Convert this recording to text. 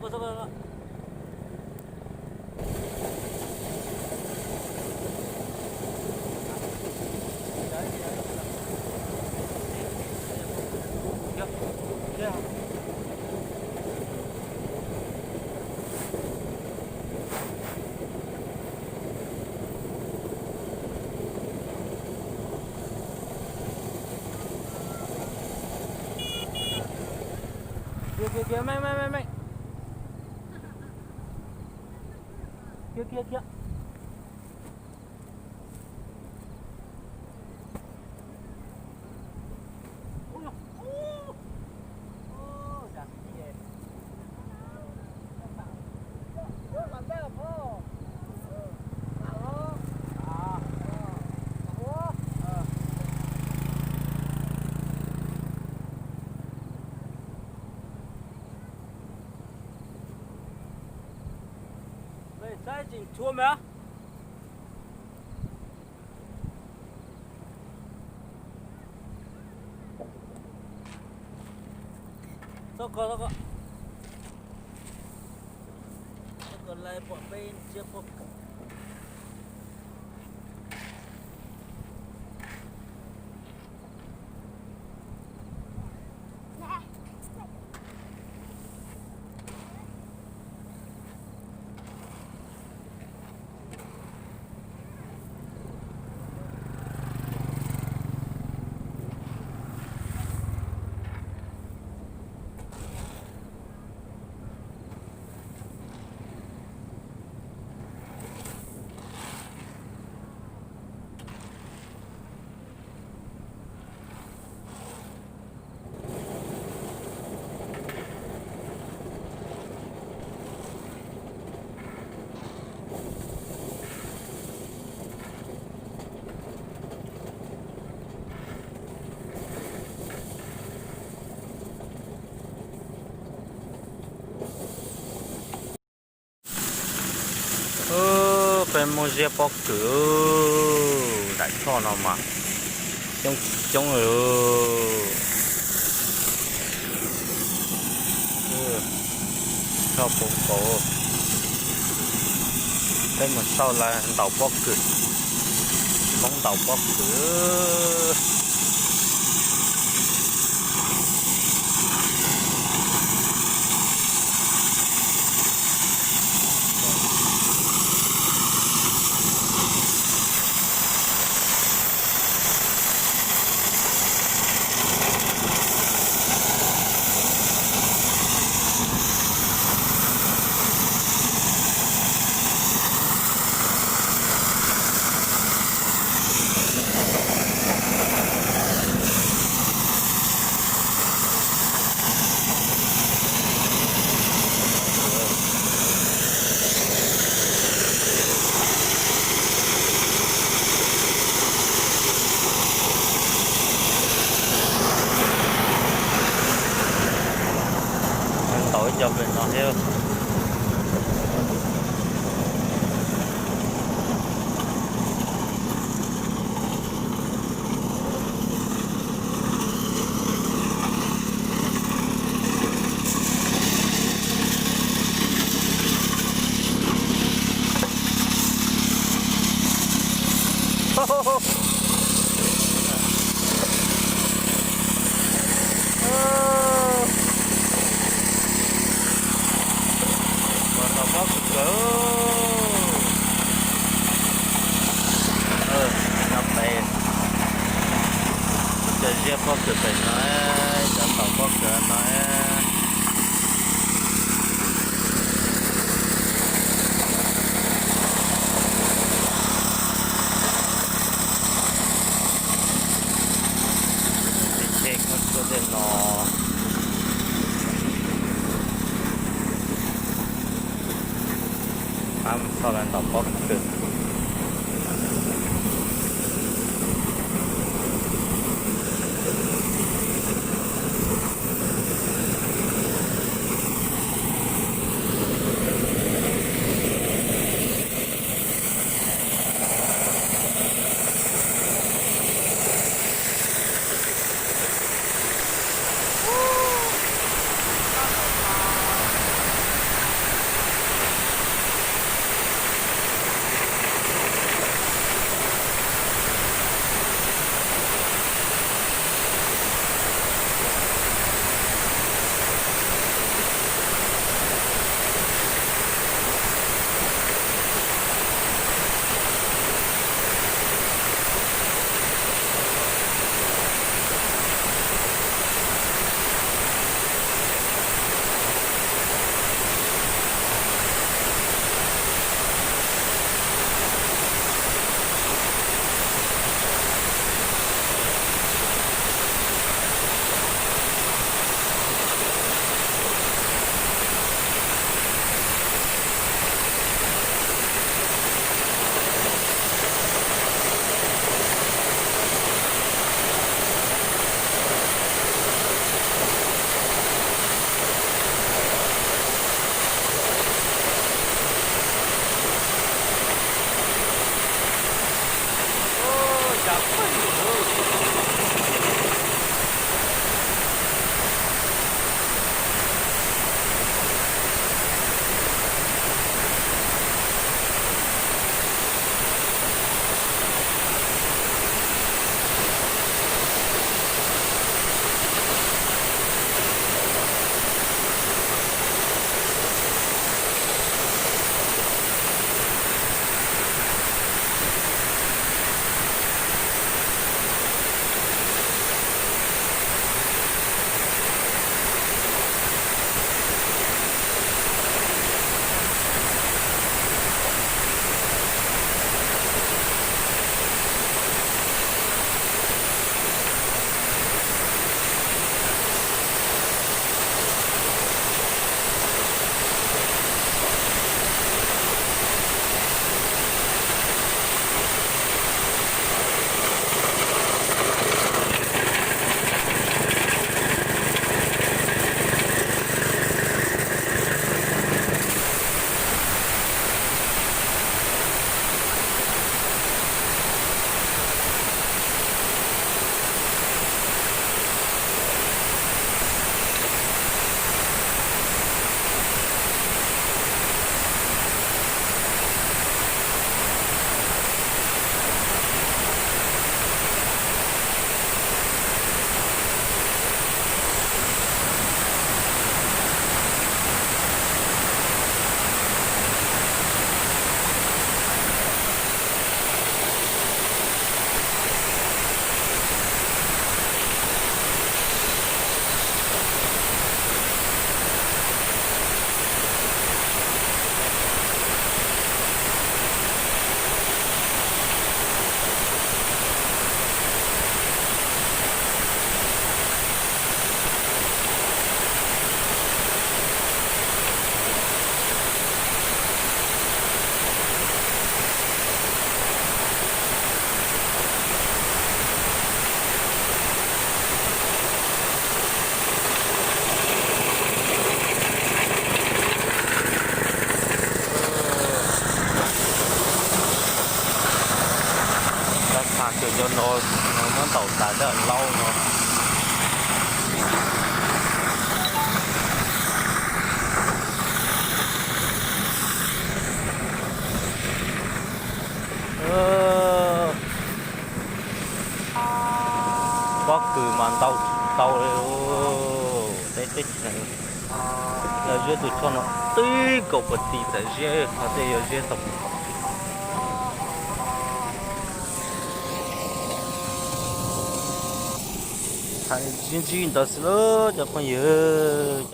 Kiag kiag kiag, meej meej meej meej. Kiag kiag kiag. Saib tseem tshuav mas. Txhob kov, txhob kov. Txhob kov lawm, pom peb tsiab pob kws. Peb muaj ziab pob kws, daim choj no mas coob coob li. Choj puv nkaus. Peb mus xauj lawv ntaus pob kws, Hmoob ntaus pob kws. Ntaus ib co pem no thiab. Ua tau pob kws kawg. No pem, cov ziab pob kws pem no, cov ntaus pob kws no. Tej tsheb muab tshuaj tej no. Ab, txhob lawv ntaus pob kws. Laub no. Pob kws mas ntau tsis tau li. Teb teb chaws no ziab tus choj no tib kaum pas txi txawm ziab, qhov tej yuav ziab tau mus kom. Hais ntsib ntsib ntawd xwb lauj cov phooj ywg.